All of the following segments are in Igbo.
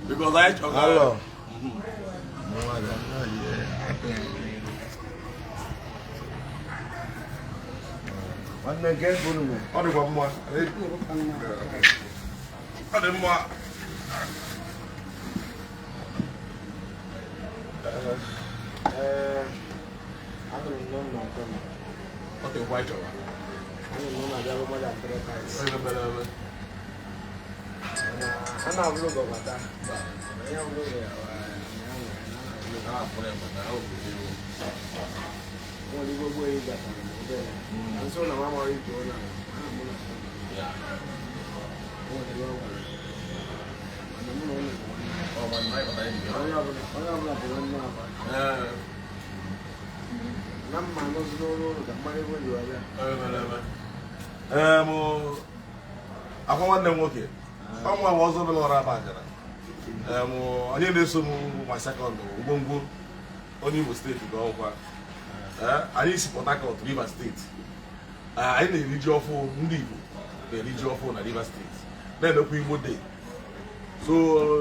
Because anyị chọrọ. Alọ. Nwanne nke unu mere. Ọ dịkwa mma. Ọ dị mma. Ee, anụrụ m n'ụlọ atọ m. Ọ dịkwa anyị chọrọ. Anụrụ m n'ụlọ abịa more than three times. Onye mere eme. Mana a na-abụrụ gị ọbata. Onye ọbụla ụlọ ya, A na-afụrụ ya maka ọ bụ iwu. nwere igwe gboo ya gatara m obere. Na nso na mama ije ụlọ a, mụ na Ya. o nwere ihe ọ gwara m. Mana mụ na ụlọ bụ nwanne. Ọ ma na anyị kpatara enyi ya. Onye ọbụla bụ nwanne akwa. Ee, Na mma anọzi n'ọrụ ụlọ ka mmadụ ebe o ji wee bịa. onye mere eme. Ee, mụ akwa nwanne m nwoke. Ọ mụ nwa ọzọ bụla ọrụ aba ajara. Ee, mụ onye na-eso m my second ngwongwo onye Imo steeti ka ọkwa. Ee, anyị si Port Harcourt, Rivers steeti. Ee, anyị na-eri ji ọfụ, ndị Igbo na-eri ji ọfụ na Rivers steeti, na-emekwa Igbo Day. So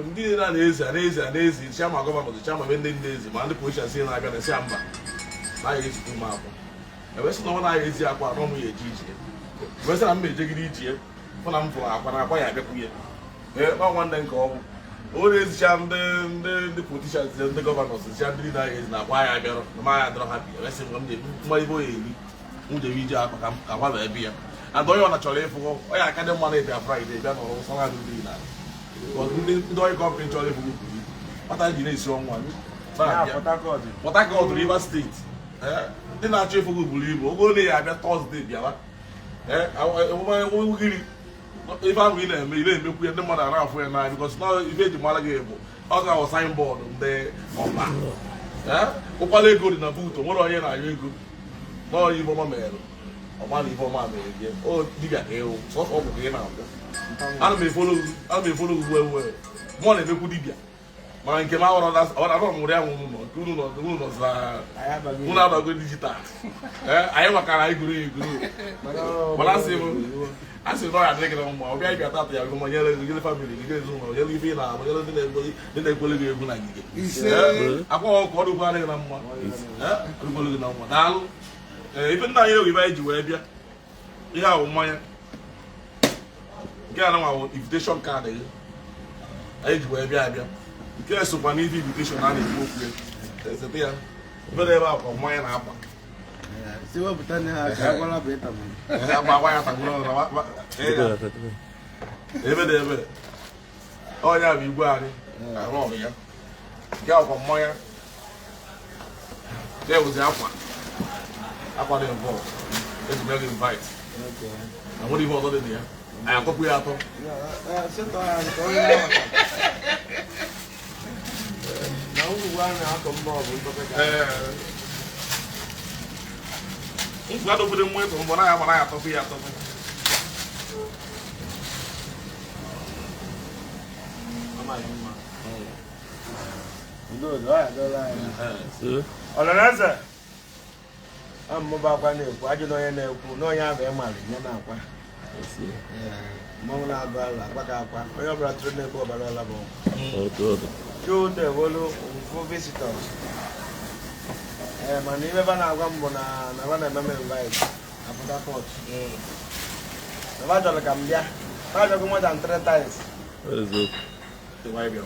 ndị niile a na-ezi a na-ezi a na-ezi chairman governor, chairman ndị na-ezi ma ndị politicians na-abịa na-esi ya mba na ya ezikwu m akwa ebe sị na ọ naghị ezi akwa na ọmụ ya eje ije, ebe sị na m ejegide ije fụ na m fụrụ akwa na akwa ya abịakwu ya. Ee, ọ nwanne nke ọ bụ o na-ezicha ndị politicians, ndị governors, zicha ndị niile ezi na akwa ya abịarọ na ma ya adọrọ ha bi ebe sị m mma ibe oya eri m jere ije akwa ka akwa bụ ebe ya and onye ọ na chọrọ ịfụ onye aka dị mma na-ebịa Friday bịa nọrọ sara ndị na ndị onye company chọrọ ịfụ gị kwuru kpata ji na-esi ọnwa Ya na-abịa Port Harcourt. Port Harcourt, Rivers steeti. Ee, ndị na-achọ ịfụ gị buru ibu oge ole ya abịa Thursday bịawa. Ee, ugiri ife ahụ ị na-eme, ị na-emekwu ya, ndị mmadụ ara afụ ya n'anya because na ife eji mara gị bụ ọ ga-awụ signboard ndị ọba. Ee, ụkwara ego dị na boot, nwere onye na-anyụ ego n'ọya ife ọma mere ọma na ife ọma mere gị o dibịa ka ịwụ sọsọ ọgwụ ka ị na-agwọ. Ana m e follow gị wee wee mụọ na-emekwu dibịa mana nke m ahụrụ ọrụ mụrụ ya nwụrụ nọ nke unu nọ unu nọzi na Anyị abaghị unu abago digital. Ee, anyị makara anyị gụrụ ya eguru. Mana asị m asị na ọ ya adịrị gị na mma ọ bịa ịbịa tata ya gụ ma nyere gị, nyere family gị, nyere ezinụlọ, nyere ife ị na-arụ, nyere ndị na-ekwele gị egwu na ngige. Ee, akwa ọkụ ọ dịkwa adịghị na mma. Ee, ọ dịkwara gị na mma, daalụ. Ee, ife nna anyị ewu ibe anyị ji wee bịa ihe ahụ mmanya nke a nwa bụ invitation card gị anyị ji wee bịa abịa nke sokwa n'ife invitation a na-ekwu okwu ya esete ya ife dị ebe a kwa mmanya na akwa. Si wepụta na ha ka agwala bụ ịta m. Ee, akwa akwa ya tagburu ọrụ ebe dị ebe onye bụ igwe anyị arụ ọrụ ya nke akwa mmanya nke bụzi akwa akwa dị involved eji mee gị invite na nwere ihe ọzọ dị na ya anyị atọpụ ya atọ. Setọ ya nke onye na-amata. Na ngwugwu a na-akọ mba ọ bụ ntọpe ka. Ee, nkwu adọbụrụ nwa ịtụ mbọ na ya mara ya atọpụ ya atọpụ. Amaghị mma. Udo udo, ọ ya adọla anyị. Ọlanaeze ọ mmụba akwa na-ekwu ajụ na onye na-ekwu na onye ahụ ịmalị nye na-akwa. Ee, mmanwụ na-agụ ala akwa ka akwa onye ọbụla tụrụ na-ekwu ọbara ọla bụ ọgwụ. Chude wolu mfu visitors. Ee, mana ibe ba na-agwa m bụ na na ba na-eme m invite na Port Harcourt. Na ba chọrọ ka m bịa. Ba chọrọ more than three times. Eziokwu.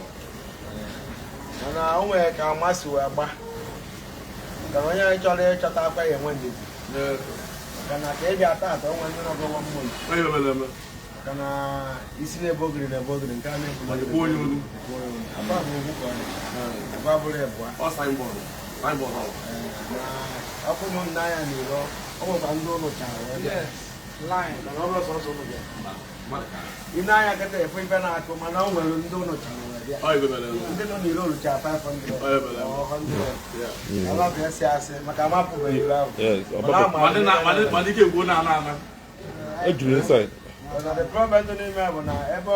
Mana o nwere ka amasị wee gba. Maka na onye chọrọ ịchọta akwa ya enwe ndidi. Maka na ka ị bịa taata, o nwere ndị nọgọ one month. Onye mere eme. Maka na isi na-ebe ogiri na-ebe ogiri nke a na-ekwu. Ma ekwu onye olu. Akwa bụ ogwu ka ọ dị. Akwa bụrụ ịbụa. Ọ signboard ọ. Na ọkụ m n'anya n'iro, ọ nwekwa ndị ụlọ chara wee bịa. Mana ọ bụrụ sọsọ ụlọ bịa. Mmadụ ka Ị na-anya kịta efu ife na-akụ mana o nwere ndị ụlọ chara wee bịa. Ọ ibe mere eme. Ndị nọ n'iro rụchara 500 Ọ ebe or 100. Ala bụ esi asị maka amapụbeghị iro ahụ. Yes, Mana ama Ma ndị na- ma ndị ike gwuo na ana ana. E juru inside. Mana the problem dị n'ime bụ na ebe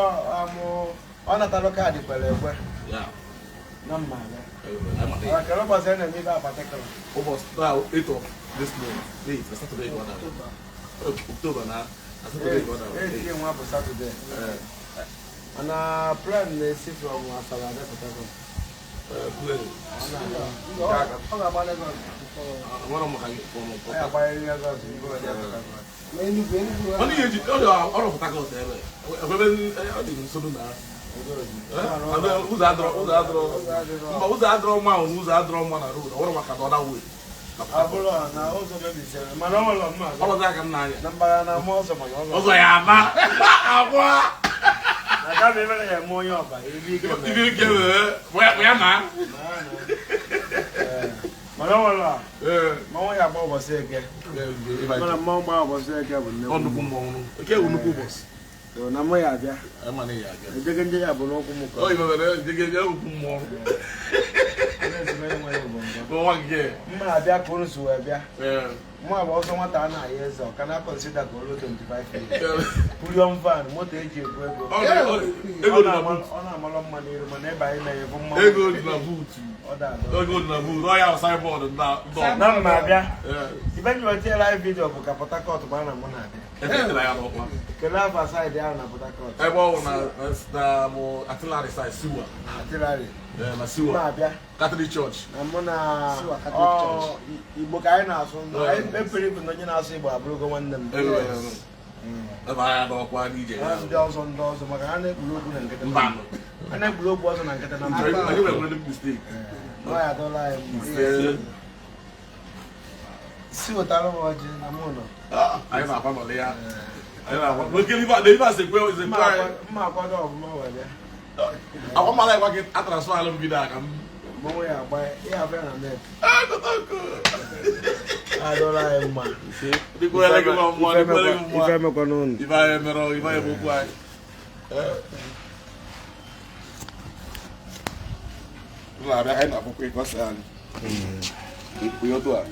ọ natalụ kaadị kwere ekwe Ya. na mma abịa. Anyị mata ya. Ọ kere ụbọchị a na-eme ibe a particular. Ụbọchị taa 8 of this month, 8 na Saturday ka ọ na October na Saturday ka ọ na Eight nwa bụ Saturday. Ee. Mana plane na-esi from Asaba abịa Port Harcourt. Plane. Ọ ga-agba Lagos. Nwere m ka gị from Ọ Port ya agbanyere Lagos before ọ bịa Port Harcourt. Ma Enugu, Enugu. Ọ dịghị eji ọ dị ọrụ Port Harcourt ebe ebe ọ dị nso na ụzọ adọrọ, ụzọ adọrọ mba, ụzọ adọrọ mma ahụ, ụzọ adọrọ mma na road ọ bụrụ maka na ọ dawe. Ọ bụrụ na ụzọ mebisiri, mana ọ nwere mma. Ọlọzi aka nna anya. Na mpaghara na ama ọzọ, mana ọzọ. Ụzọ ya ama agwa. Na kama ebe ya eme onye ọba ibe ike mere. Ibe ike wee ya na. Ee, mana ọ nwere mmanwụ ya agba ụbọchị Eke, mana mmanwụ gbaa ụbọchị Eke bụ Ọ nnekwu nnukwu mmọnwụ, nke bụ nnukwu ụbọchị. So, na mụ ya abịa. Ama na ya abịa. Ejege nje ya bụ n'ụkwụ m ka Ọ ibebere jege je nnukwu mmọnwụ. ọ na-ezigbo onye nwere ụbọngọ. Nwa nke Mma abịa ka unu si wee bịa. Ee. Mụ abụ ọzọ nwata a na-aya eze, ọ ka na-consider ka olu 25 years. Premium van, moto eji ebu ego. Ego Ọ dị na na-ama- boot. Ọ na-amalọ mma n'iru, mana ebe anyị na-ebu mmanwụ. Ego dị na boot. Ọ da-adọ. Ego dị na boot. Ọ ya bụ signboard na dọ. Na mma abịa. Ee. Ibe nji weta live video bụ ka Port Harcourt mara na mụ na-abịa. Etetara ya n'ọkwa. Kelee afa side ahụ na Port Harcourt? Ebe ọ bụ na mụ artillery side, Siwa. Artillery. Ee, na Mma Siwa abịa. Catholic Church. Na mụ na Siwa Catholic Church. ọ, Igbo ka anyị na-asụ. Anyị mepere ibu na onye na-asụ Igbo abụrụgo nwanne m. Ebe ebe anya n'ọkwa n'ije. Ha ndị ọzọ, ndị ọzọ, maka ha na-ekpuru okwu na nkịtị. Mba. Ha na-ekpuru okwu ọzọ na nkịtị na mba. Anyị nwere mistake. Ọ ya adọla anyị mma. Ee. Si wetara m ọjị na mụ nọ. Ah, anyị na-akwa nọlị ya, anyị na-akwa n'oke ife na ife a sekwe Mma sekwe anyị. mma akwado ọfụma wee bịa. Akwa mmadụ ịgwa gị a transfer alụ m video a ka m Mmanwụ ya agba ihe abịa na net. Ah, kọtọkọ. Adọla anyị mma. Dịkwere gị mma mmụọ, dịkwere gị mma. Ife emekwa n'ụnụ. Ife anyị mere, ife anyị bụ okwu anyị. Ee. Ụlọ abịa ka anyị na-akwụkwọ ịkọsị anyị. Ikwu otu a.